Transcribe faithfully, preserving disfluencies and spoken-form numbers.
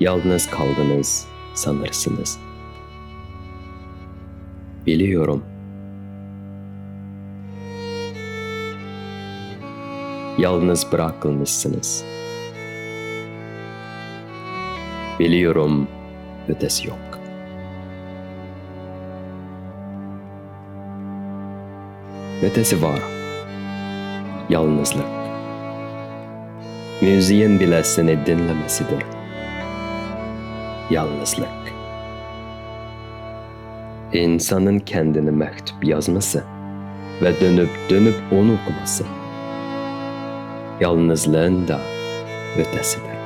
Yalnız kaldınız sanırsınız. Biliyorum. Yalnız bırakılmışsınız. Biliyorum, ötesi yok. Ötesi var. Yalnızlık. Müziğin bile seni dinlemesidir. Yalnızlık. İnsanın kendine mektup yazması ve dönüp dönüp onu okuması. Yalnızlığın da ötesidir.